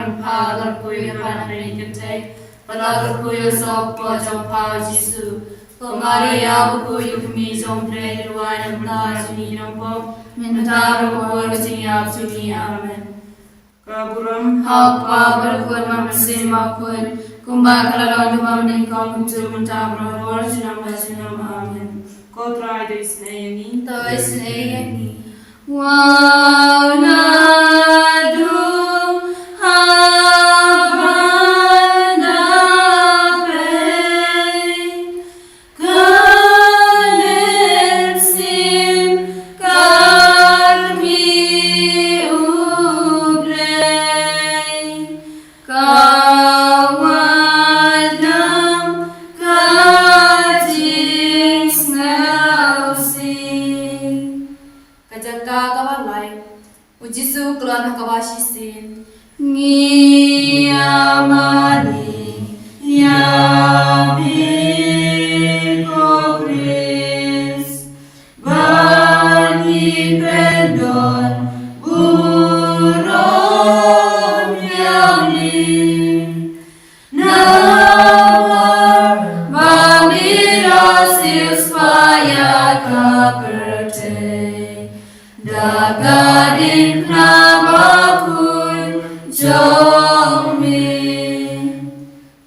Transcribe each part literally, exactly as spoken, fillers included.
Pha, la kyrkhu ïa pha na pdeng kynthei, bad la kyrkhu ïa u soh ka kpoh jong pha, u Jisu. Ko Maria bakhuid, ka kmie jong U Blei, duwai namar kata jong ngi ki nongpop, mynta bad ha ka por ka jingïap jong ngi. Amen. Ka burom ha U Kpa, bad ha U Khun, bad ha U Mynsiem Bakhuid, kumba ka la long, kumba mynnyngkong, kumjuh, mynta bad ha ka por junom la junom. Amen. Ko Trai, to isynei ïa ngi. To isynei ïa ngi. Wat la dum ha bynta phi, ka mynsiem ka kmie U Blei, ka wan lam ka jingsngewsih. Ka jaka kaba lai. U Jisu u kloi ha kaba shisien. Ngi ïa mane ïa me ko Khrist, ba ngin pyndon burom ïa me. Namar ba me la siewspah ïa ka pyrthei da ka diengphna bakhuid jong me.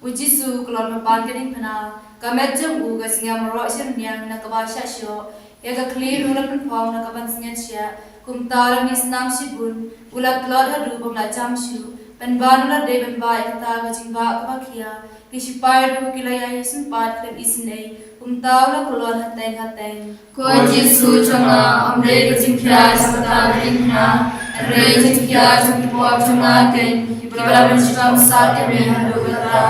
U Jisu u kloi ha ka diengphna, ka met jong u ka sngewbha baroh shi rynïeng na kaba shah shoh, ïa ka khlieh ruh la pynphong na ka ban sngewsih, kumta la mih snam shibun, u la tlot haduh ba um lah jam shuh, pynban u la dei ban bah ïa kata ka jingbah kaba khia, ki sipai ruh ki la ïaisem pat khlem isynei, kumta u la kyllon hateng hateng. Ko Jisu jong nga, ym dei ka jingkhia jong kata ka diengphna, hynrei ka jingkhia jong ki pop jong nga keiñ, kiba la pynshitom sat ïa me haduh katta.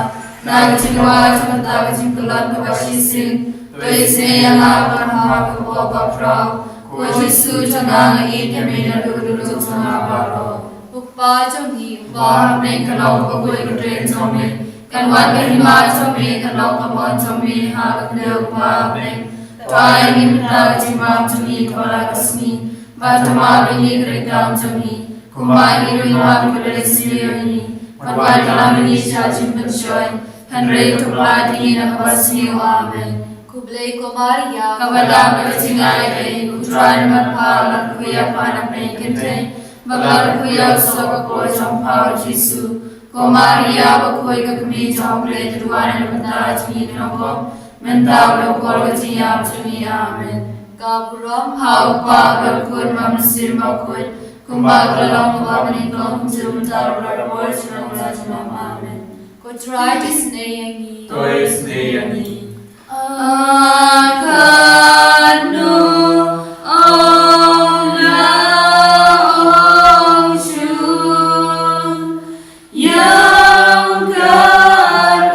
Na ka jingrwai jong kata ka jingkyllon kaba shisien, to isynei ïa nga ban pap ha ka pop ba khraw. Ko Jisu jong nga, nga ïeit ïa me naduh ka duh jong nga baroh. U Kpa jong ngi uba ha bneng, kan long ka kyrteng jong me, kan wan ka hima jong me, kan long ka mon jong me ha ka khyndew kumba ha bneng. To ai ïa ngi mynta ka jingbam jong ngi kaba la ka sngi, bad to map ïa ngi ki ryngkang jong ngi, kumba ngi ruh ngi map ïa ki ba la sniew ïa ngi, bad wat ïalam ïa ngi sha jingpynshoi, hynrei to pyllait ïa ngi na kaba sniew. Amen. Khublei ko Maria, kaba dap da ka jingai ei, U Trai u don bad pha, la kyrkhu ïa pha na pdeng kynthei, bad la kyrkhu ïa u soh ka kpoh jong pha, u Jisu. Ko Maria bakhuid, ka kmie jong U Blei, to duwai na ka bynta jong ngi ki nongpop, mynta bad ha ka por ka jingïap jong ngi. Amen. Ka burom ha U Kpa, bad ha U Khun, bad ha U Mynsiem Bakhuid, kumba ka la long, kumba mynnyngkong, kumjuh, mynta bad ha ka por junom la junom. Amen. Ko Trai, to isynei ïa ngi. To isynei ïa ngi. A kano ong la ong shuh ïa ka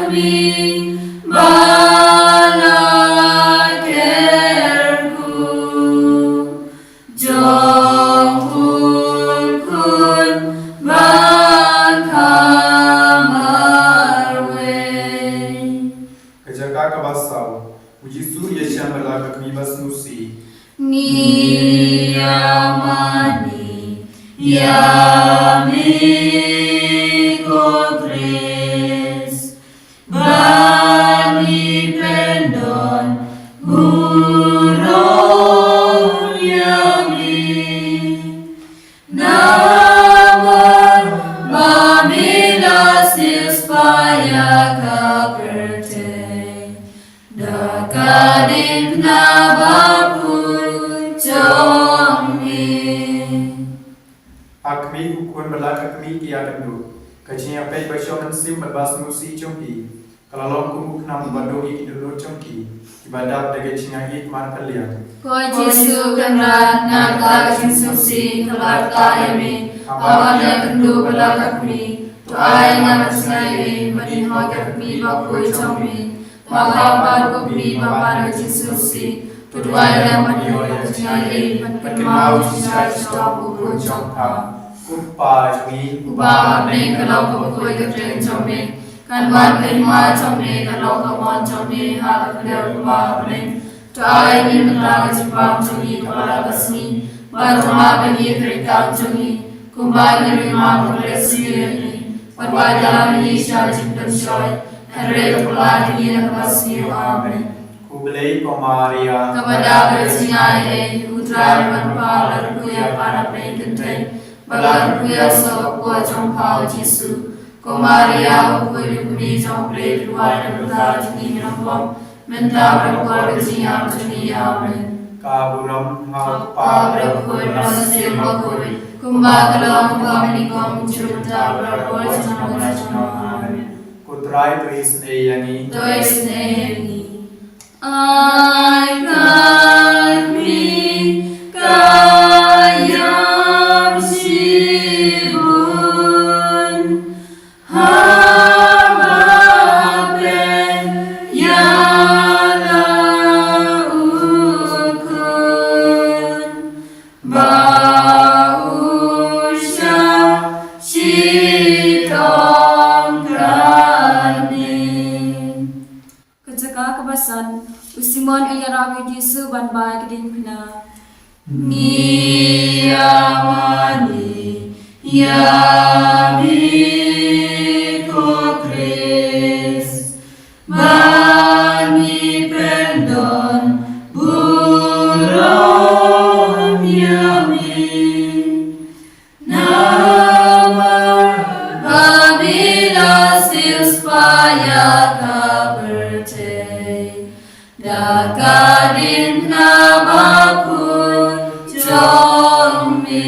kmie ba la kyrkhu jong U Khun ba kham marwei. Ka jaka kaba saw. U Jisu u ïashem bad la ka kmie basngewsih. Ngi ïa mane ïa me ko Khrist, ba ngin pyndon burom ïa me. Namar ba me la siewspah ïa ka pyrthei da ka diengphna bakhuid jong me. A kmie, u khun bad la ka kmie ki ïakynduh. Ka jingïapeit ba shong mynsiem bad basngewsih jong ki, ka la long kum u khnam uba duh ïa ki dohnud jong ki, kiba dap da ka jingïaieit markylliang. Ko Jisu Kynrad, na kata ka jingsngewsih kaba la ktah ïa me, haba me la ïakynduh bad la ka kmie, to ai ïa nga ka jingïaieit ban ïehnoh ïa ka kmie bakhuid jong me. Map ha u kmie ba pan ka jingsngewsih, to duwai ïa nga ban ïoh ïa ka jingïaieit ban kynmaw ïa ka jingshai shitom u khun jong pha. Ko Kpa jong ngi uba ha bneng, kan long kaba khuid ka kyrteng jong me, kan wan ka hima jong me, kan long ka mon jong me ha ka khyndew kumba ha bneng. To ai ïa ngi mynta ka jingbam jong ngi kaba la ka sngi, bad to map ïa ngi ki ryngkang jong ngi, kumba ngi ruh ngi map ïa ki ba la sniew ïa ngi, Bad wat ïalam ïa ngi sha ka jingpynshoi, hynrei to pynlait ïa ngi na ka basniew. Amen. Khublei ko Maria, kaba dap da ka jingaiei, U Trai u don bad pha, la kyrkhu ïa pha na pdeng kynthei, bad la kyrkhu ïa u soh bakhuid jong pha u Jisu. Ko Maria, u khuid u kmie jong U Blei, to duwai na ka bynta jong ngi ki nongpop, mynta bad ha ka por ka jingïap jong ngi. Amen. Ka burom ha U Kpa, bad ha U Khun, bad ha U Mynsiem Bakhuid, kumba ka long, kumba mynnyngkong, kumjuh mynta, bad ha ka por junom junom. Amen. Ko Trai to isynei ïa ngi. To isynei ïa ngi. Ai ka kmie ka ïam shibun, haba peit ïa la u khun, ba u shah shitom kane. Ka jaka kaba san, u Simon u ïarap ïa u Jisu ban bai ka diengphna. Ngi ïa mane ïa me ko Khrist, ba ngi pyndon burom ïa me. Namar ba me la siewspah ïa ka pyrthei da ka diengphna bakhuid jong me.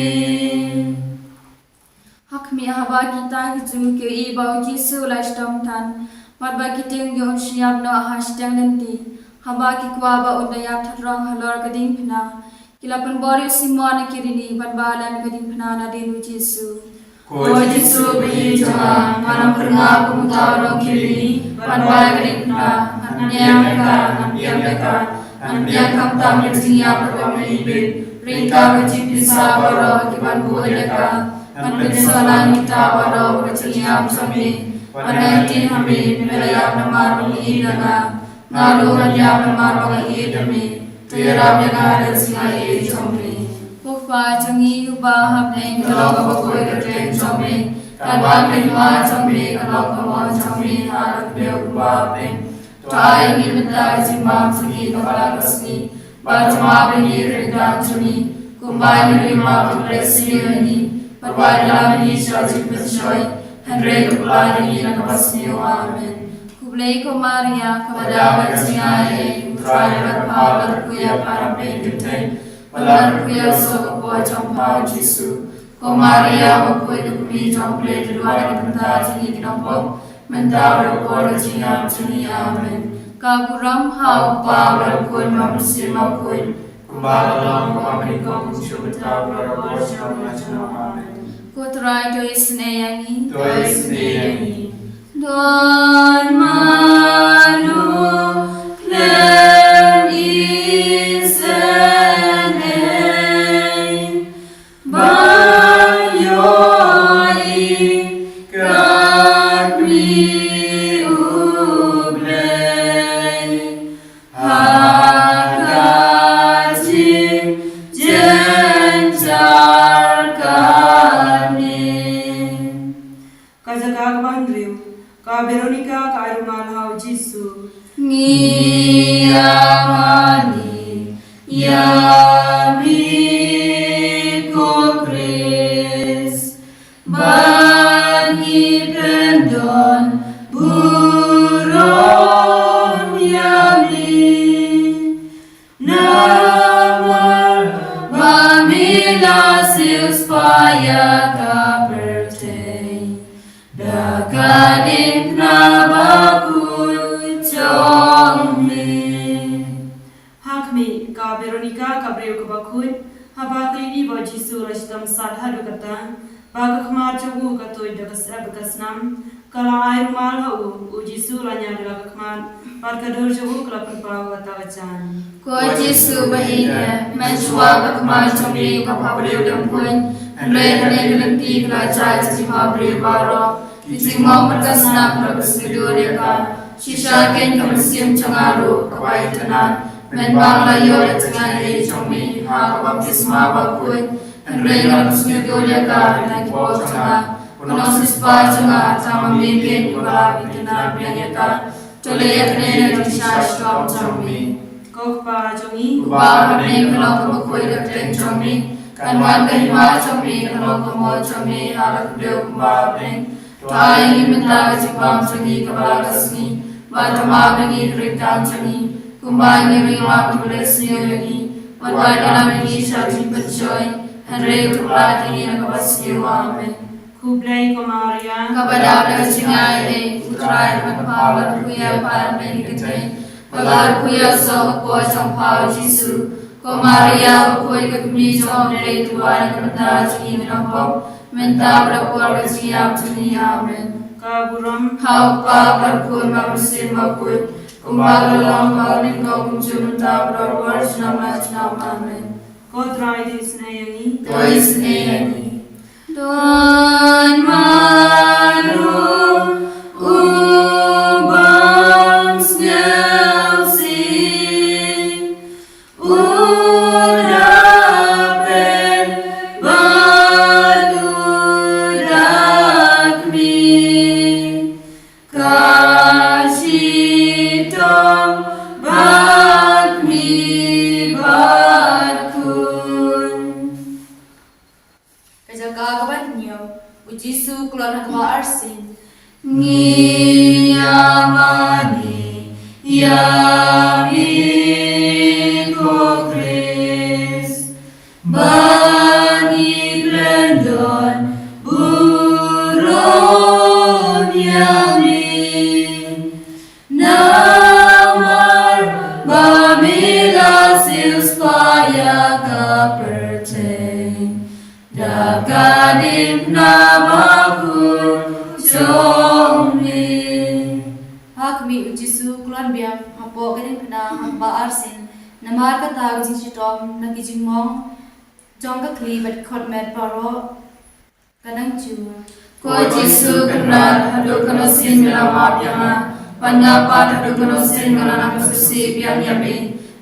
Ha khmih, haba kita ki Jiw ki ïohi ba u Jisu u la shitom than, bad ba ki tieng ïoh shyiap noh ha shiteng lynti, haba ki kwah ba un da ïap thatrong halor ka diengphna, ki la pynbor ïa u Simon na ki rini ban ba lem ka diengphna nadien u Jisu. Ko Jisu ba ïeit jong nga, ngan ym kyrngah kum uta u long ki rini ban ba ka diengphna. Ngan pdiang ïa ka, ngan pdiang ïa ka, ngan pdiang khamtam ïa ka jingïap kaba mih ibit, ryngkat ka jingpisa baroh kiban bud ïa ka. Ngan pynsah lang ïa kita baroh ha ka jingïap jong me, bad ngan ïathuh ha me, me la ïap namar ba me ïeit ïa nga. Nga ruh ngan ïap namar ba nga ïeit ïa me. To ïarap ïa nga da ka jingaiei jong me. Ko Kpa jong ngi uba ha bneng, ka long kaba khuid ka kyrteng jong me. Kan wan ka hima jong me, kan long ka mon jong me ha ka khyndew kumba ha bneng. To ai ïa ngi mynta ka jingbam jong ngi kaba la ka sngi. Bad to map ïa ngi ki ryngkang jong ngi, kumba ngi ruh ngi map ïa kiba ïasniew ïa ngi. Bad wat ïalam ïa ngi sha ka jingpynshoi, hynrei to pynlait ïa ngi na ka basniew. Amen. Khublei ko Maria, kaba dap da ka jingaiei, U Trai u don bad pha, la kyrkhu ïa pha na pdeng kynthei, bad la kyrkhu ïa u soh bakhuid jong pha u Jisu. Ko Maria, bakhuid u kmie jong U Blei, to duwai na ka bynta jong ngi ki nongpop, mynta bad ha ka por ka jingïap jong ngi. Amen. Ka burom ha U Kpa, bad ha U Khun, bad ha U Mynsiem Bakhuid, kumba ka long, kumba mynnyngkong, kumjuh mynta, bad ha ka por junom junom. Amen. Ko Trai to isynei ïa ngi. To isynei ïa ngi. Don mano khlem isynei ba ïohi ka kmie U Blei ha ka jingjynjar kane. Ka jaka kaba hynriew, ka Veronika ka ai rumal ha u Jisu. Ngi ïa mane ïa me ko Khrist, ba ngi pyndon burom ïa me. Namar ba me la siewspah ïa ka pyrthei da ka diengphna bakhuid jong me. Ha khmih, ka Veronika ka briew kaba khuid, haba ka ïohi ba u Jisu u la shitom sat haduh katta, ba ka khmat jong u ka tuid da ka syep bad ka snam, ka la ai rumal ha u, u Jisu u la ñiad ïa la ka khmat, bad ka dur jong u ka la pynpaw kata ka jaiñ. Ko Jisu ba ïeit, mynshuwa ka khmat jong me ka bhabriew dang khuid, hynrei kane ka lynti ka la jia sha ki bhabriew baroh. Ki jingmong bad ka snam ka la pynsngewdur ïa ka. Shisha kein ka mynsiem jong nga ruh ka la itynnad, mynba nga la ïoh ïa ka jingaiei jong me ha ka baptisma bakhuid. Hynrei nga la pynsngewdur ïa ka na ki pop jong nga. Ko Nongsiewspah jong nga, tang ma me kein uba la pynkynad biang ïa ka. To leh ïa kane na ka bynta ka shitom jong me. Ko Kpa jong ngi uba ha bneng, ka long kaba khuid ka kyrteng jong me. Kan wan ka hima jong me, kan long ka mon jong me ha la ka khyndew kumba ha bneng. To ai ïa ngi mynta ka jingbam jong ngi kaba la ka sngi. Bad to map ïa ngi ki ryngkang jong ngi, kumba ngi ruh ngi map ïa kiba leh sniew ïa ngi. Wat ïalam ïa ngi sha ka jingpynshoi, hynrei to pynlait ïa ngi na kaba sniew. Amen. Khublei ko Maria, kaba dap da ka jingaiei, U Trai u don bad pha, bad khublei ïa pha ha bneng ki kynthei, bad khublei ïa u soh ka por jong pha U Jisu. Ko Maria, bakhuid ka kmie jong U Blei, to duwai na ka bynta jong ngi ki nongpop, mynta bad ha ka por ka jingïap jong ngi. Amen. Ka burom ha U Kpa, bad ha U Khun, bad ha U Mynsiem Bakhuid, kumba ka la long, kumba ka la long, kumjuh, mynta bad ha ka por ka jingim la ka jingim. Amen. Ko Trai to isynei ïa ngi. To isynei ïa ngi. Don ma ruh u bym sngewsih, u da peit bad u da khmih. Ka shitom bad kmie bad khun. Ka jaka kaba hynñiew, U Jisu u kloi ha kaba arsien. Ngi ïa mane ïa me ko Khrist, ba ngi pyndonkam burom ïa me. Namar ba me la siewspah ïa ka pyrthei da ka diengphna bakhuid jong me. Ha khmih, U Jisu u kloi biang hapoh ka diengphna ha kaba arsien. Namar kata ka jingshitom na ki jingmong jong ka khlieh bad ki khot met baroh ka dang jur. Ko Jisu kynrad, haduh katno sien me la map ïa nga? Bad nga pat, haduh katno sien nga la nang sngewsih biang ïa me?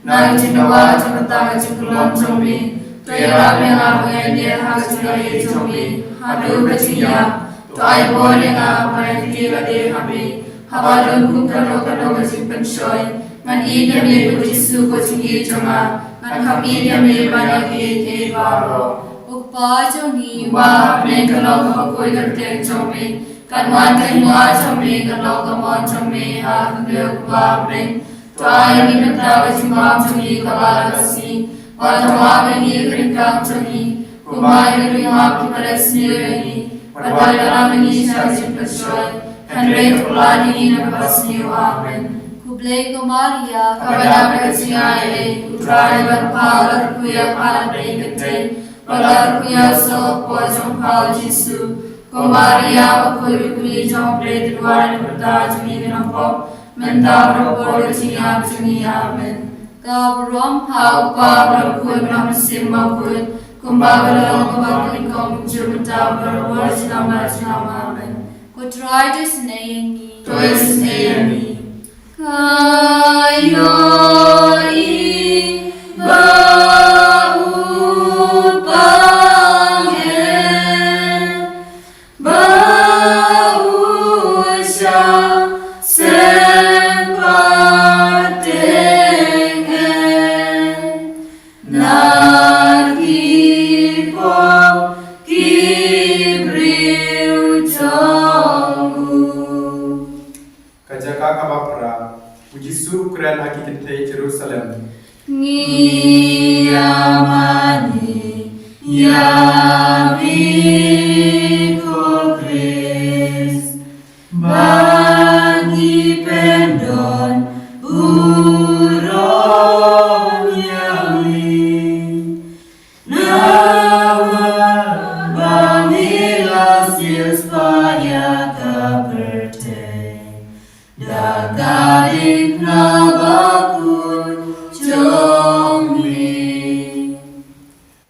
Na ka jingdawa jong kata ka jingkyllon jong me, to ïarap ïa nga ba ngan ïaid ha ka jingaiei jong me haduh ka jingïap. To ai bor ïa nga ba ngan ïaid lade ha me. Haba don kum kano kano ka jingpynshoi, ngan ïeit ïa me ko Jisu ko jingïeit jong nga. Ngan kham ïeit ïa me ban ïa kiei kiei baroh. Ko Kpa jong ngi uba ha bneng, kan long kaba khuid ka kyrteng jong me. Kan wan ka hima jong me, kan long ka mon jong me ha khyndew kumba ha bneng. To ai ïa ngi mynta ka jingbam jong ngi kaba la ka sngi. Bad to map ïa ngi ki ryngkang jong ngi, kumba ngi ruh ngi map ïa kiba leh sniew ïa ngi. Bad wat ïalam ïa ngi sha ka jingpynshoi, hynrei to pynlait ïa ngi na kaba sniew. Amen. Khublei ko Maria, kaba dap da ka jingaiei, U Trai u don bad pha, bad khublei ïa pha ha bneng ki kynthei, bad khublei ïa u soh ka por jong pha U Jisu. Ko Maria bakhuid ka kmie jong U Blei, to duwai na ka bynta jong ngi ki nongpop, mynta bad ha ka por ka jingïap jong ngi. Amen. Ka burom ha U Kpa, bad ha U Khun, bad ha U Mynsiem Bakhuid, kumba ka la long, kumba ka la long, kumjuh, mynta bad ha ka por ka jingim la ka jingim. Amen. Ko Trai to isynei ïa ngi. To isynei ïa ngi. Ka ïohi ba u pang eh, ba u shah seng pateng eh na ki pop ki briew jong u. Ka jaka kaba phra, U Jisu u kren ha ki kynthei Jerusalem. Ngi ïa mane ïa me ko Khrist, ba ngi pyndonkam burom ïa me. Namar ba me la siewspah ïa ka pyrthei da ka diengphna bakhuid jong me.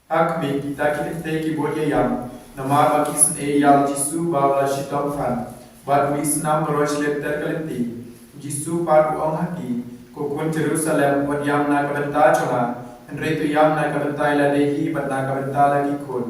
Ha khmih, kita ki kynthei ki bud ïa ïam, namar ba ki isynei ïa U Jisu ba u la shitom phan. Bad u isynei baroh shi lynter ka lynti. U Jisu pat u ong ha ki, Ko khun Jerusalem, wat ïam na ka bynta jong nga, hynrei to ïam na ka bynta ïa lade hi bad na ka bynta la ki khun.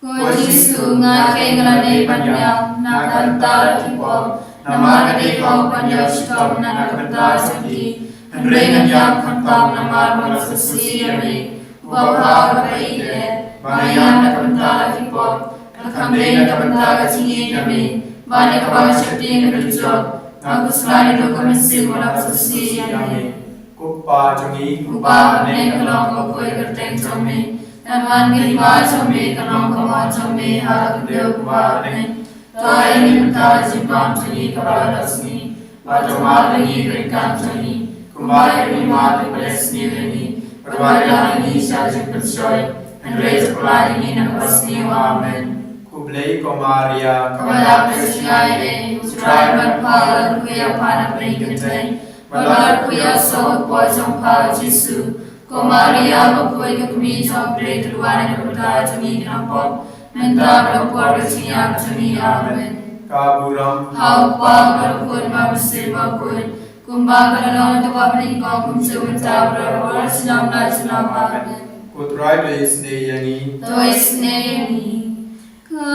Ko Jisu, nga kheiñ nga la dei ban ïap na ka bynta ki pop, namar ka dei ka ban ïap shitom na ka bynta jong ki. Hynrei ngan ïap khamtam namar ba nga sngewsih ïa me. Ko Baba ba ha ka ïing, ba nga ïap na ka bynta ki pop, ka kham dei na ka bynta ka jingïeit ïa me, ba na ka bynta ka sheptieng ka dujok, nga khuslai naduh ka mynsiem ba nga sngewsih ïa me. Ko Kpa jong ngi, uba ha bneng, ka long ka kyrteng jong me, kan wan ka hima jong me, kan long ka mon jong me ha ka khyndew kumba ha bneng. To ai ïa ngi mynta ka jingbam jong ngi kaba la ka sngi, bad to map ïa ngi ka ryngkat jong ngi, kumba ngi map ïa kiba sniew ïa ngi, bad wat ïalam ïa ngi sha ka jingpynshoi, hynrei to pynlait ïa ngi na kaba sniew. Amen. Khublei ko Maria, kaba dap ka jingaiei, U Trai u don bad pha, la kyrkhu ïa pha na pdeng ki kynthei, bad la kyrkhu ïa u soh u kpoh jong pha U Jisu. Ko Maria, ba khuid ka kmie jong U Blei, to duwai na ka bynta jong ngi ki nongpop, mynta bad ha ka por ka jingïap jong ngi. Amen. Ka burom ha U Kpa, bad ha U Khun, bad ha U Mynsiem Bakhuid, kumba ka la long naduh ba nyngkong, kumjuh mynta bad baroh, junom la junom. Amen. Ko Trai to isynei ïa ngi. To isynei ïa ngi. Ka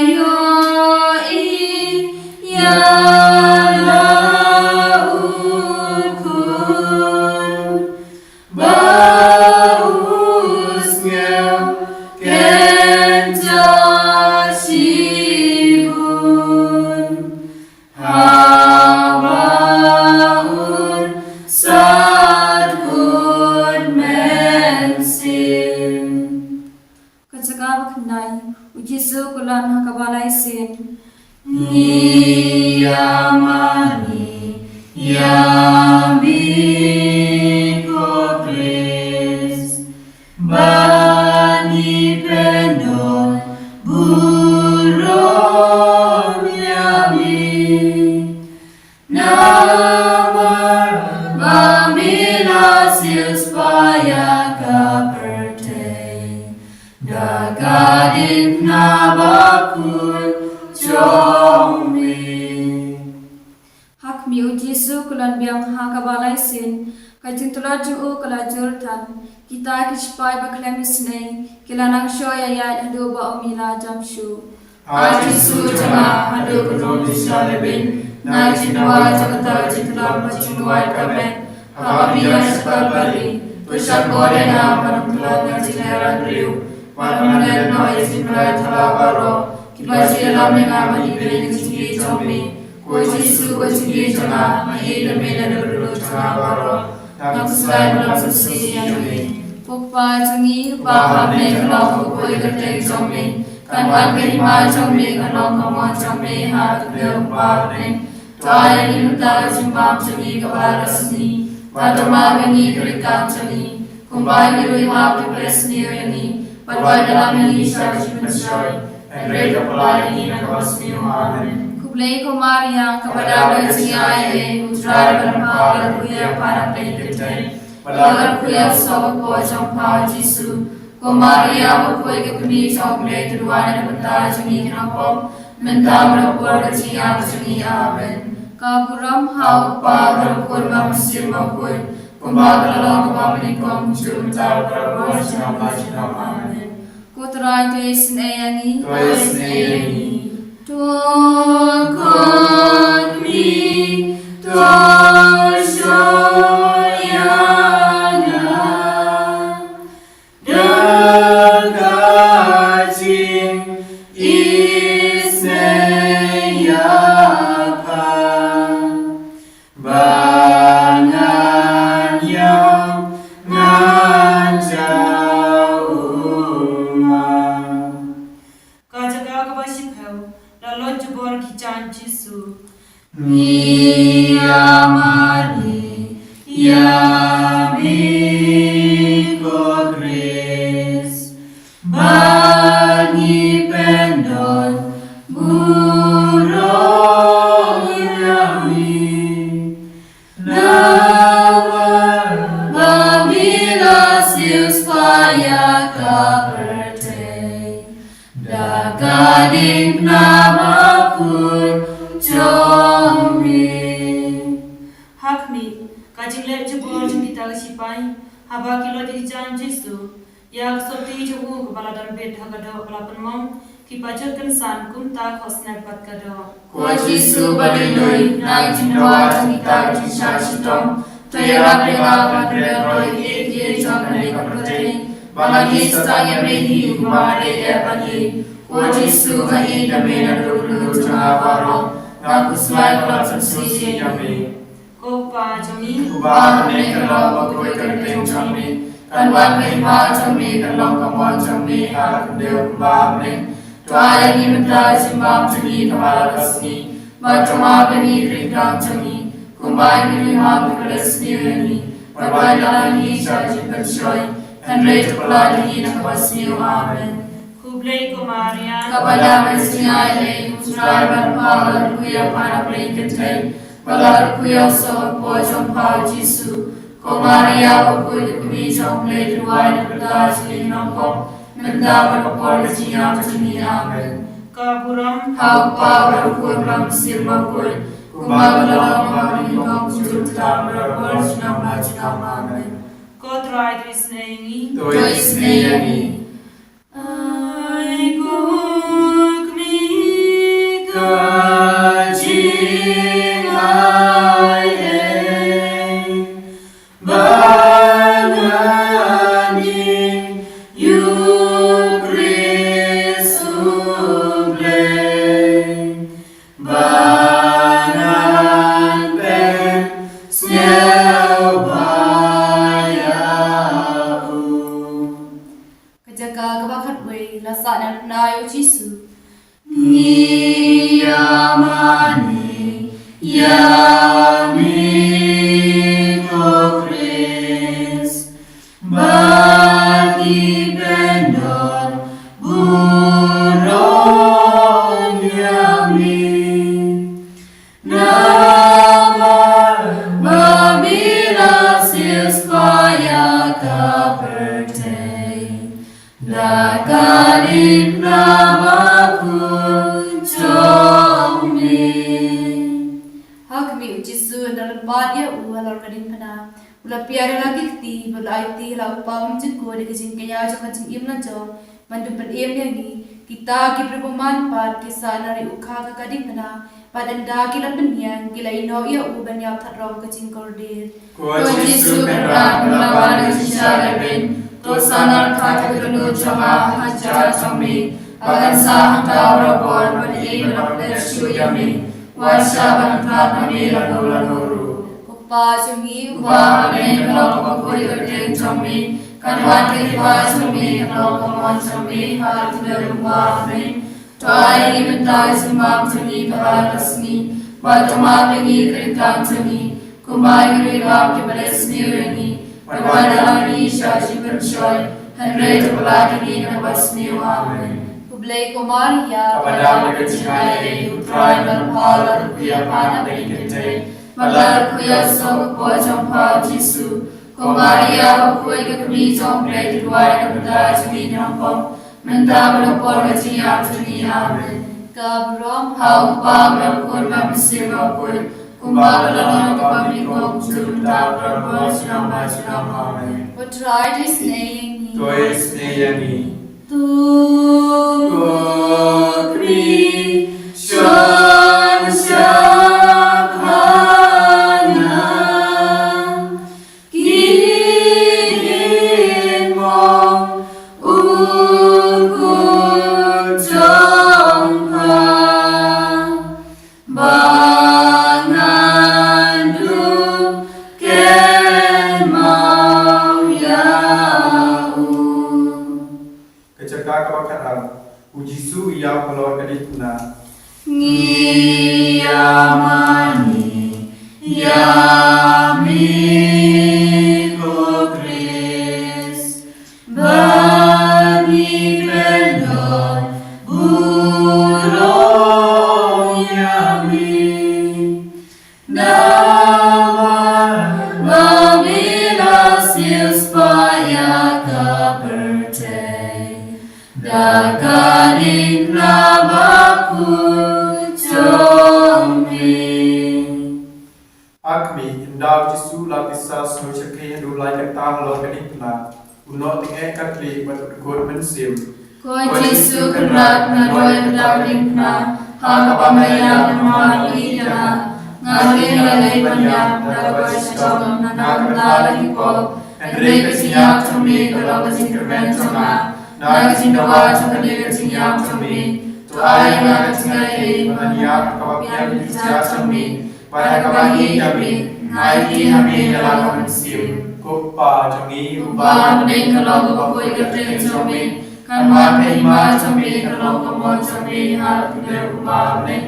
ïohi ïa la u Khun ba u sngewkynjah shibun, haba un saht kut mynsiem. Ka jaka ba khyndai, U Jisu u kyllan ha kaba lai sien. Ngi ïamane ïa me ko Khrist, ba ngi pyndonkam burom ïa me. Namar ba me la siewspah ïa ka pyrthei da ka diengphna bakhuid jong me. Ha khmih, U Jisu u kyllan biang ha kaba lai sien. Ka jingtlot jong u ka la jur than. Kita ki sipai ba khlem isynei ki la nang shoi ïaid haduh ba u mih la jam shuh. A Jisu jong nga, haduh katno ngin shu leh beiñ na ka jingduwai jong kata ka jingtlot bad jingduwai ka met, haba me ïaid sha Kalbari, to shah bor ïa nga ban ym tlot na ka jinglehrain briew, bad ban leh noh ïa ka jingmyntoi thala baroh, kiba ju ïalam ïa nga ban ibeiñ ïa ka jingïeit jong me. Ko Jisu, ko jingïeit jong nga, nga ïeit ïa me na ka bynta jong nga baroh. Nga khuslai ba me la sngewsih ïa me. Ko Kpa jong ngi uba ha bneng, ka long ka kyrteng kyrteng jong me. Kan wan ka hima jong me, kan long ka mon jong me ha ka khyndew kumba ha bneng. To ai ïa ngi mynta ka jingbam jong ngi kaba la ka sngi. Bad to map ïa ngi ka ryngkat jong ngi, kumba ngi ruh ngi map ïa kiba sniew ïa ngi. Bad wat ïalam ïa ngi sha ka jingpynshoi, hynrei to pynlait ïa ngi na kaba sniew. Amen. Khublei ko Maria, kaba dap ka jingaiei, U Trai u don bad pha, la kyrkhu ïa pha na pdeng ki kynthei, bad la kyrkhu ïa u soh u kpoh jong pha U Jisu. Ko Maria, ba khuid ka kmie jong U Blei, to duwai na ka bynta jong ngi ki nongpop, mynta bad ha ka por ka jingïap jong ngi. Amen. Ka burom ha U Kpa, bad ha U Khun, bad ha U Mynsiem Bakhuid, kumba ka la long, kumba mynnyngkong, kumjuh mynta bad baroh, junom la junom. Amen. Ko Trai to isynei ïa ngi. To isynei ïa ngi. To khot me, to shoi ïa nga da ka jingisynei ïa pha. Ba ngan ïam, ngan jaw ummat. Ka jaka kaba shiphew, la lot jubor ki jaiñ Jisu. Ngi ïamane ïa me ko Khrist, ba ngi pyndonkam burom ïa me. Namar ba me la siewspah ïa ka pyrthei da ka diengphna bakhuid jong me. Ha khmih, ka jingleh jubor jong kita ki sipai, haba ki lot ïa ki jaiñ Jisu. Ïa ka sotti jong u kaba la dam bit ha ka doh ba la pynmong, ki ba jot kynsan kumta khohsnep bad ka doh. Ko Jisu ba duh duh, na ka jingdawa jong kita ki jingshah shitom, to ïarap ïa nga ban kren ïa kiei kiei jong kane ka pyrthei, ba ngan ïeng sha tang ïa me hi uba nga dei eh bad ïeit. Ko Jisu, nga ïeit ïa me naduh kynnoh jong nga baroh, nga khuslai ba la pynsngewsih ïa me. Ko Kpa jong ngi uba ha bneng, kan long bakhuid ka kyrteng jong me, kan wan ka hima jong me, kan long ka mon jong me ha ka khyndew kumba ha bneng. To ai ïa ngi mynta ka jingbam jong ngi kaba la ka sngi, bad to map ïa ngi ki riewkam jong ngi, kumba ngi ruh ngi map ïa kiba leh sniew ïa ngi, bad wat ïalam ïa ngi sha ka jingpynshoi, hynrei to pynlait ïa ngi na kaba sniew. Amen. Khublei ko Maria, kaba dap ka jingaiei, U Trai u don bad pha, la kyrkhu ïa pha na bneng kynthei, bad la kyrkhu ïa u soh hapoh jong pha u Jisu. Ko Maria bakhuid, ka kmie jong U Blei, to duwai na ka bynta jong ngi ki nongpop, mynta bad ha ka por ka jingïap jong ngi. Amen. Ka burom ha U Kpa, bad ha U Khun bad ha U Mynsiem Bakhuid, kumba ka la long ha kaba nyngkong, kumjuh, mynta, bad barabor, junom la junom. Amen. Ko Trai, to isynei ïa ngi. To isynei ïa ngi. Ai ko kmie ka jingaiei, ba ngan ïoh ïa U Khrist U Blei, ba ngan pynsngewbha ïa u. Ka jaka kaba khatwei, la sahnarphna ïa u Jisu. Ngi ïa mane ïa me ko Khrist, ba ngi pyndon burom ïa me. Namar ba me la siewspah ïa ka pyrthei da ka diengphna bakhuid jong me. Ha khmih, u Jisu u la lympat ïa u halor ka diengphna, u la peit ïa la ki kti, bad u la aiti ïa la ha u Kpa Bymjukut da ka jingkñia jong ka jingim la jong, ban da pynim ïa ngi kita ki briew bymman pat, ki sah na ri u kha ka ka diengphna, bad ynda ki la pynïeng, ki la ïehnoh ïa u ban ïap that rong ka jingkordit. Ko Jisu Kynrad, ba la wan da ka jingshah lehbeiñ, to sahnarphna ka dohnud jong nga ha ka jingshah jong me, ba kan sah hangta barabor, ban ïeit bad ban pyndep shuh ïa me. Wat shah ban khlad na me lano lano ruh. Ko Kpa jong ngi uba ha bneng, kan long bakhuid ka kyrteng jong me, kan wan ka hima jong me, kan long ka mon jong me ha ka khyndew kumba ha bneng. To ai ïa ngi mynta ka jingbam jong ngi kaba la ka sngi, bad to map ïa ngi ki riewkam jong ngi, kumba ngi ruh ngi map ïa kiba leh sniew ïa ngi, bad wat ïalam ïa ngi sha ka jingpynshoi, hynrei to pynlait ïa ngi na kaba sniew. Amen. Khublei ko Maria, kaba dap ka jingaiei, U Trai u don bad pha, la kyrkhu ïa pha na bneng kynthei, bad la kyrkhu ïa u soh hapoh jong pha u Jisu. Ko Maria bakhuid, ka kmie jong U Blei, to duwai na ka bynta jong ngi ki nongpop, mynta bad ha ka por ka jingïap jong ngi. Amen. Ka burom ha U Kpa, bad ha U Khun, bad ha U Mynsiem Bakhuid, kumba ka la long ha kaba nyngkong, kumjuh, mynta, bad barabor, junom la junom. Amen. Ko Trai, to isynei ïa ngi. To isynei ïa ngi. To khmih, shon shap ha nga. Ki diengphna u khun jong pha, ba ngan duh kynmaw ïa u. Ka jaka kaba khatar, u Jisu u ïap halor ka diengphna. Ngi ïa mane ïa me ko Khrist, ba ngi pyndon burom ïa me. Namar ba me la siewspah ïa ka pyrthei da ka diengphna bakhuid jong me. Ha khmih, ynda u Jisu u la pisa snoh shyrkhei haduh lai kynta halor ka diengphna, U Nohteng Katholik bad u Dkhot Mynsiem. Ko Jisu Kynrad, nga duwai ïa kata ka diengphna ha kaba me la ïap namar ïa nga. Nga kyrpad ïa me ban ïap da kaba shitom, na ka bynta ki pop. Hynrei ka jingïap jong me ka long ka jingkyrmen jong nga. Na ka jingdawa jong kane ka jingïap jong me, to ai ïa nga ka jingaiei ban ïap ha kaba pdiang ïa ka jingïap jong me. Bad ha kaba ïeit ïa me, nga aiti ha me ïa la ka mynsiem. Ko Kpa jong ngi uba ha bneng, ka long ka bakhuid ka kyrteng jong me. Kan wan ka hima jong me, kan long ka mon jong me ha la ka pyrthei kumba ha bneng.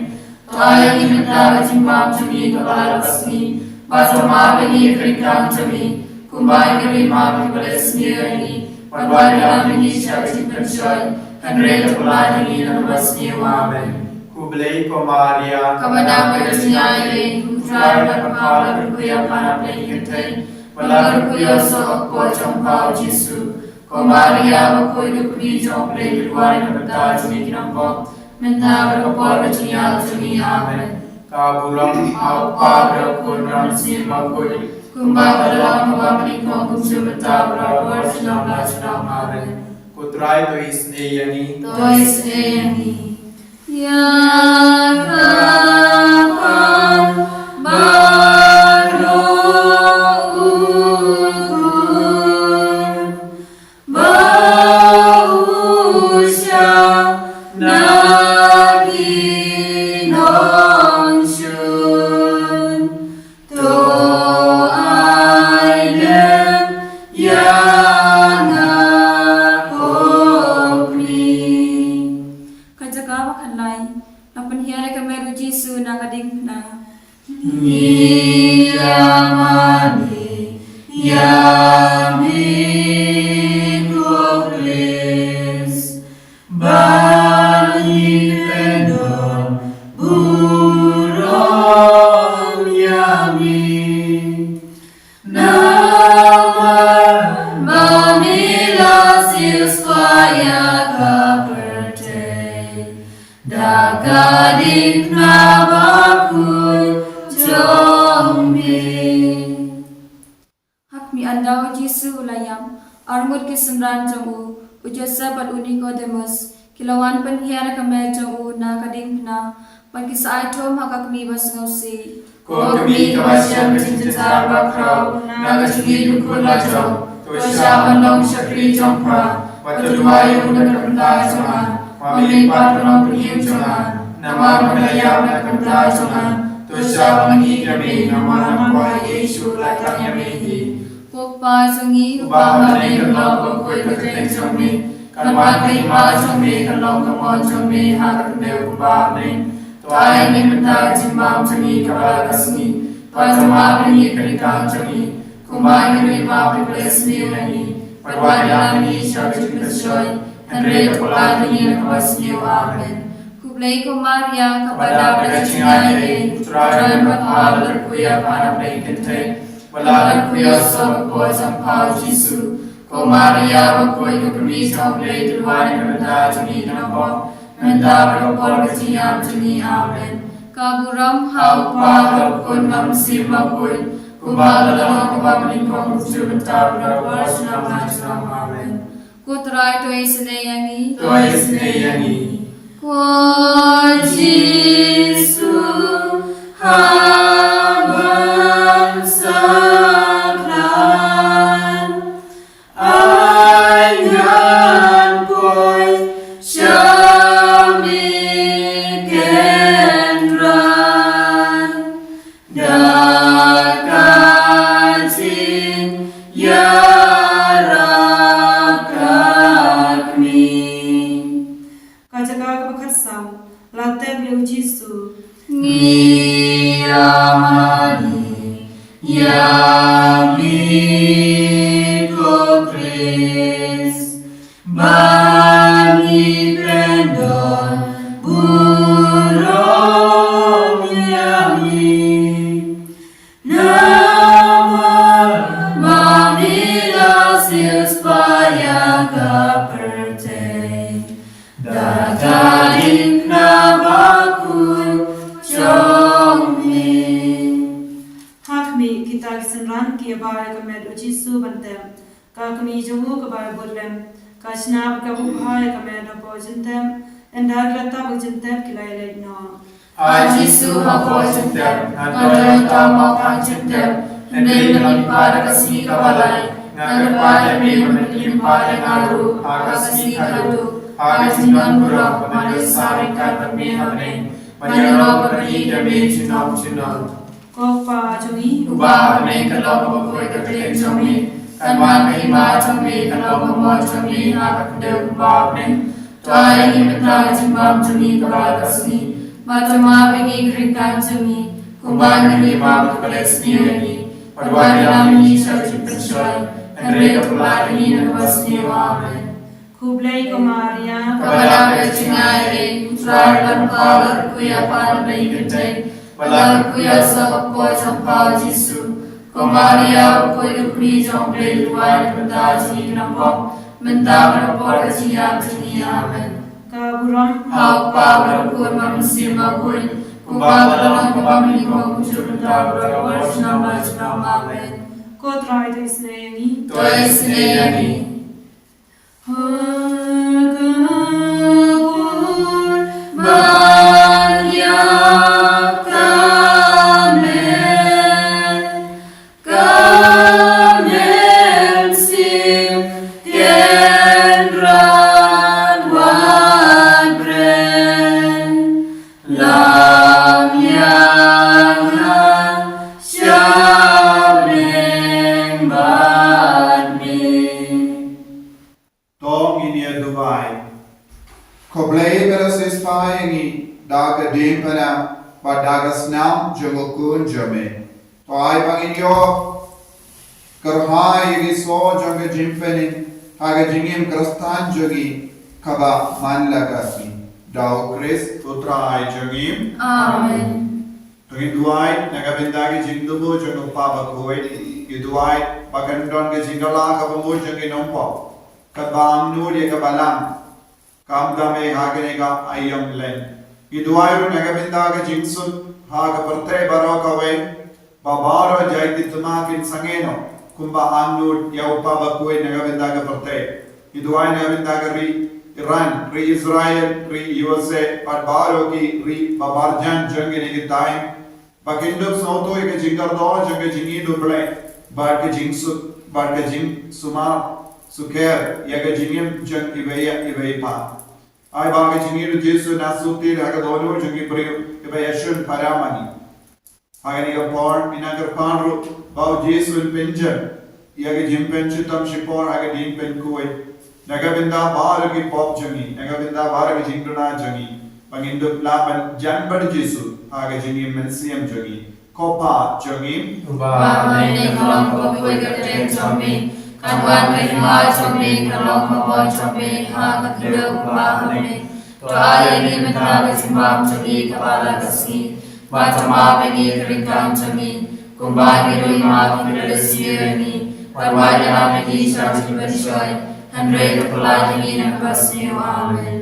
To ai ïa ngi mynta ka jingbam jong ngi kaba la ka sngi. Bad to map ïa ngi ka ryngkang jong ngi, kumba ngi ruh ngi map ïa kiba leh sniew ïa ngi. Bad wat ïalam ïa ngi sha ka jingpynshoi, hynrei to pynlait ïa ngi na kaba sniew. Amen. Khublei ko Maria, kaba dap da ka jingaiei, U Trai u don bad pha, la kyrkhu ïa pha na pdeng ki kynthei, bad la kyrkhu ïa u soh ka kpoh jong pha u Jisu. Ko Maria bakhuid, ka kmie jong U Blei, to duwai na ka bynta jong ngi ki nongpop, mynta bad ha ka por ka jingïap jong ngi. Amen. Ka burom ha U Kpa, bad ha U Khun, bad ha U Mynsiem Bakhuid, kumba ka la long ha kaba nyngkong, kumjuh mynta bad ha ka por junom la junom. Amen. Ko Trai to isynei ïa ngi. To isynei ïa ngi. Ïa ka kpa baroh, U Khun ba u shah na ki nongshun, to ai lem ïa nga ko Kmie. Ka jaka ba khatlai, la pynhiar ïa ka met U Jisu na ka diengphna. Ngi ïa mane ïa me ko Khrist, ba ngi pyndonkam burom ïa me. Namar ba me la siewspah ïa ka pyrthei da ka diengphna bakhuid jong me. Ha khmih, ynda U Jisu u la ïap, arngut ki synran jong u, u Joseph bad u Nikodemus, ki la wan pynhiar ïa ka met jong u na ka diengphna, bad ki sa ai thum ha ka kmie ba sngewsih. Ko kmie kaba shem ka jingjynjar bakhraw na ka jingïeit u khun la jong, to shah ban long shakri jong pha, bad to duwai ïa u na ka bynta jong nga, ba me pat long pynim jong nga, namar ba me la ïap na ka bynta jong nga. To shah ban ïeit ïa me, namar nga kwah ïa Jisu, lait tang ïa me hi. Ko Kpa jong ngi uba ha bneng, kan long bakhuid ka kyrteng jong me. Kan wan ka hima jong me, kan long ka mon jong me ha ka pyrthei kumba ha bneng. To ai ïa ngi mynta ka jingbam jong ngi kaba la ka sngi. Bad to map ïa ngi ka ryngkang jong ngi, kumba ngi ruh ngi map ïa kiba leh sniew ïa ngi. Bad wat ïalam ïa ngi sha ka jingpynshoi, hynrei to pynlait ïa ngi na kaba sniew. Amen. Khublei ko Maria, kaba dap da ka jingaiei, U Trai u don bad pha, la kyrkhu ïa pha na pdeng ki kynthei, bad la kyrkhu ïa u soh ka kpoh jong pha U Jisu. Ko Maria bakhuid, ka kmie jong U Blei, to duwai na ka bynta jong ngi ki nongpop, mynta bad ha ka por ka jingïap jong ngi. Amen. Ka burom ha U Kpa, ha U Khun, ha U Mynsiem Bakhuid, kumba ka la long ha kaba nyngkong, kumjuh mynta bad ha ka por junom la junom. Amen. Ko Trai to isynei ïa ngi. To isynei ïa ngi. Ko Jisu, haba ngan sakhlaiñ, ai ngan poi sha me kynrad, da ka jingïarap ka kmie. Ka jaka kaba khatsaw, la tep ïa U Jisu. Ngi ïa mane ïa me ko Khrist, ba ngi pyndonkam burom ïa me. Namar ba me la siewspah ïa ka pyrthei, da ka diengphna bakhuid jong me. Ha khmih, kita ki synran ki ïa bar ïa ka met U Jisu ban tep. Ka kmie jong u kaba bud lem ka shna bad ka buh bha ïa ka met hapoh jingtep, ynda ki la tap ka jingtep ki la ïaleit noh. A Jisu, hapoh jingtep ngan don mynta mo ha jingtep, hynrei ngan leit pat ha ka sngi kaba lai. Ngan kyrpad ïa me ba men kyrpad ïa nga ruh ha ka sngi kaba kut, ha ka jingdon burom ba ngan ïasah ryngkat bad me ha bneng, ban ïaroh bad ïeit ïa me junom junom. Ko Kpa jong ngi uba ha bneng, ka long kaba khuid ka kyrteng jong me, kan wan ka hima jong me, kan long ka mon jong me ha ka khyndew kumba ha bneng. To ai ïa ngi mynta ka jingbam jong ngi kaba la ka sngi, bad to map ïa ngi ki ryngkat jong ngi, kumba ngi ruh ngi map ïa kiba leh sniew ïa ngi, bad wat ïalam ïa ngi sha ka jingpynshoi, hynrei to pynlait ïa ngi na kaba sniew. Amen. Khublei ko Maria, kaba dap ka jingaiei, U Trai u don bad pha, la kyrkhu ïa pha na pdeng ki kynthei, bad la kyrkhu ïa u soh ka kpoh jong pha u Jisu. Ko Maria, u khuid u kmie jong U Blei, duwai ïa ngi bynta jong ngi ki nongpop, mynta bad ha ka por ka jingïap jong ngi. Amen. Ka burom ha U Kpa, bad ha U Khun bad ha U Mynsiem Bakhuid, kumba ka la long, kumba mynta, kumjuh, mynta bad ha ka por junom la junom. Amen. Ko Trai, to isynei ïa ngi. To isynei ïa ngi. Ha ka por ban ïap ka met, ka mynsiem Kynrad wat bren, lam ïa nga sha bneng bad me. To ngin ïa duwai. Ko Blei ba la siewspah ïa ngi da ka diengphna bad da ka snam jong U Khun jong me, to ai ba ngin ïoh kyrhai ïa ki soh jong ka jingpynim ha ka jingim Khristan jong ngi kaba man la ka sngi. Da U Khrist U Trai jong ngi. Amen. To ngin duwai na ka bynta ka jingthmu jong U Kpa Bakhuid, ngi duwai ba kan don ka jingkylla kaba mut jong ki nongpop, kaba angnud ïa ka Balang, khamtam eh ha kane ka aïom lent. Ngi duwai ruh na ka bynta ka jingsuk ha ka pyrthei baroh kawei, ba baroh jait ki thma kin sangeh noh kumba angnud ïa U Kpa Bakhuid na ka bynta ka pyrthei. Ngi duwai na ka bynta ka ri Iran, ri Israel, ri U S A, bad baroh ki ri ba marjan jong kine ki thaiñ, ba kin dup sngewthuh ïa ka jingkordor jong ka jingïeit U Blei, bad ka jingsuk, bad ka jingsumar sukher ïa ka jingim jong iwei ïa iwei pat. Ai ba ka jingïeit U Jisu un ïasyllok ha ka dohnud jong ki briew kiba ïashun para ma ngi. Ha kane ka por ngi nang kyrpad ruh ba U Jisu un pynjem ïa ka jingpynshitom shipor ha ka diengpynkhuid na ka bynta baroh ki pop jong ngi, na ka bynta baroh ki jingduna jong ngi, ba ngin dup lah ban jan bad U Jisu ha ka jingim mynsiem jong ngi. Ko Kpa jong ngi uba ha bneng, kan long kaba khuid ka kyrteng jong me, kan wan ka hima jong me, kan long ka mon jong me ha ka khyndew kumba ha bneng. To ai ïa ngi mynta ka jingbam jong ngi kaba la ka sngi, bad to map ïa ngi ki ryngkat jong ngi, kumba ngi ruh ngi map ïa kiba leh sniew ïa ngi, bad wat ïalam ïa ngi sha ka jingpynshoi, hynrei to pynlait ïa ngi na kaba sniew. Amen.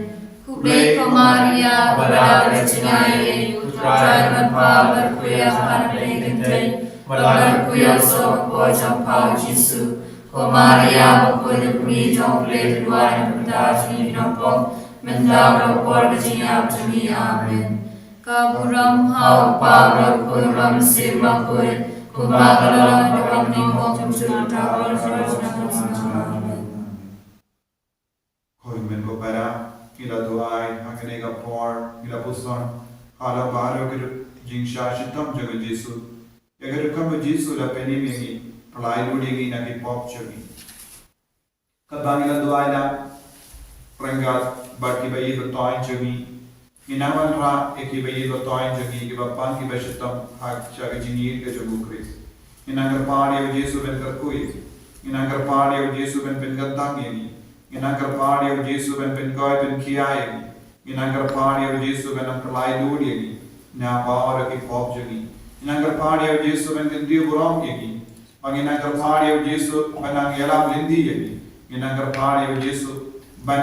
Khublei ko Maria, kaba dap ka jingaiei, U Trai u don bad pha, la kyrkhu ïa pha na pdeng ki kynthei, bad la kyrkhu ïa u soh ka kpoh jong pha u Jisu. Ko Maria, bakhuid u kmie jong U Blei, to duwai ïa ngi bynta jong ngi ki nongpop, mynta bad ha ka por ka jingïap jong ngi. Amen. Ka burom ha U Kpa, bad ha U Khun, bad ha U Mynsiem Bakhuid, kumba ka la long, kumba mynta, kumjuh, kumjuh, kumjuh. Amen. Ko hynmen ko para, ngi la duwai ha kane ka por, ngi la puson halor baroh ki jingshah shitom jong U Jisu. Ïa ka rukom U Jisu u la pynim ïa ngi, pynlait lut ïa ngi na ki pop jong ngi. Katba ngi la duwai na ryngkat bad kiba ïeit ba thoiñ jong ngi, ngi nang wanrah ïa kiba ïeit ba thoiñ jong ngi, kiba pang kiba shitom ha sha ka jingïeit ka jong U Khrist. Ngi nang kyrpad ïa U Jisu ban kyrkhu ïa ngi. Ngi nang kyrpad ïa U Jisu ban pynkyntang ïa ngi. Ngi nang kyrpad ïa U Jisu ban pynkoit pynkhia ïa ngi. Ngi nang kyrpad ïa U Jisu ban nang pynlait lut ïa ngi na baroh ki pop jong ngi. Ngi nang kyrpad ïa U Jisu ban kyntiew burom ïa ngi. Ba ngi nang kyrpad ïa U Jisu ban nang ïalam lynti ïa ngi. Ngi nang kyrpad ïa U Jisu ban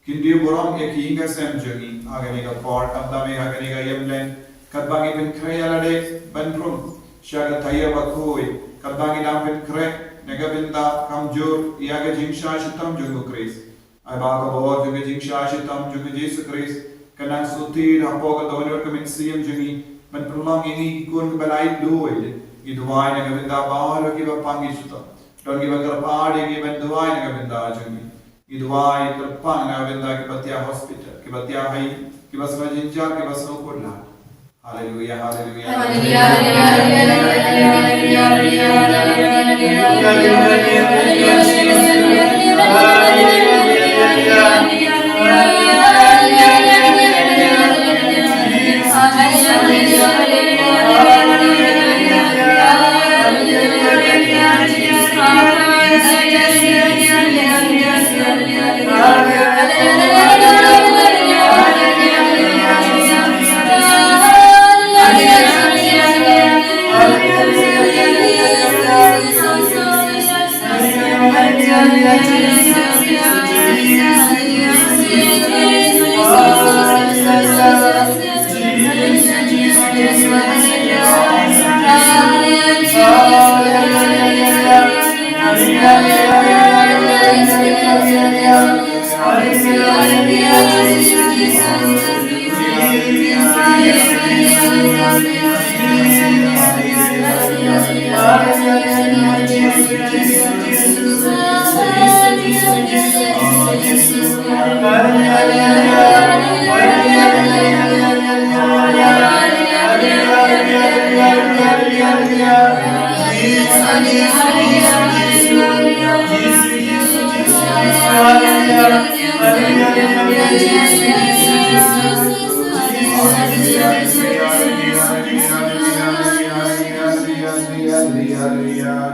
kyntiew burom ïa ki ïing ki sem jong ngi ha kane ka por, khamtam eh ha kane ka aïom lent, katba ngi pynkhreh ïa lade ban rung sha ka thaw bakhuid, katba ngi dang pynkhreh na ka bynta kamjor ïa ka jingshah shitom jong u Khrist. Ai ba ka bor jong ka jingshah shitom jong u Jisu Khrist kan nang sngewthuh hapoh ka dohnud ka mynsiem jong ngi, ban pynlong ïa ngi ki khun kiba laitluid. Ngi duwai na ka bynta baroh kiba pang ki shitom. Don kiba kyrpad ïa ngi ban duwai na ka bynta jong ngi. Ngi duwai kyrpang na ka bynta kiba thiah hospital, kiba thiah ha ïing, kiba sngew jynjar, kiba sngew kut lad. Haleluya, haleluya. Haleluya, haleluya, haleluya.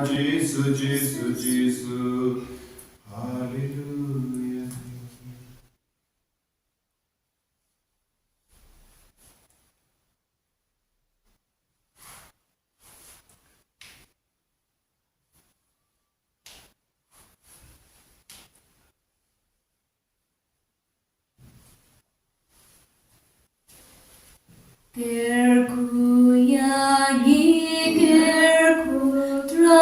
Jisu, Jisu, Jisu. Haleluya. Kyrkhu ïa ngi, kyrkhu Trai.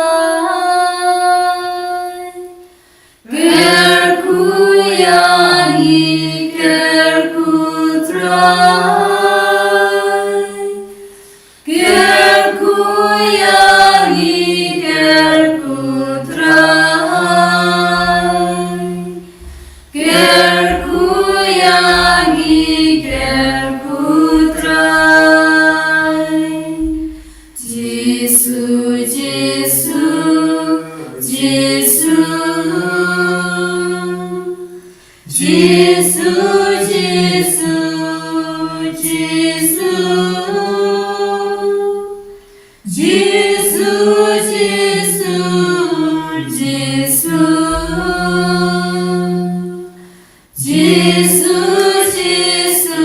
Kyrkhu ïa ngi, kyrkhu Trai. Kyrkhu ïa ngi, kyrkhu Trai. Kyrkhu ïa ngi, kyrkhu Trai. Jisu, Jisu, Jisu. Jisu, Jisu, Jisu. Jisu, Jisu, Jisu. Jisu, Jisu,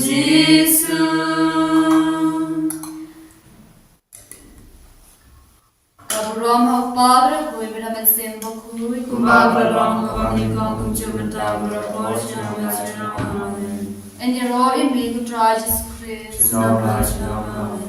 Jisu. Ka burom ha u Kpa bad ha u Khun bad ha u Mynsiem Bakhuid. Kumba ka la long ha kaba nyngkong, kumjuh mynta, baroh por, junom junom. Amen. Yn ïaroh ïa me ko Trai Jisu Khrist. Junom la junom. Amen.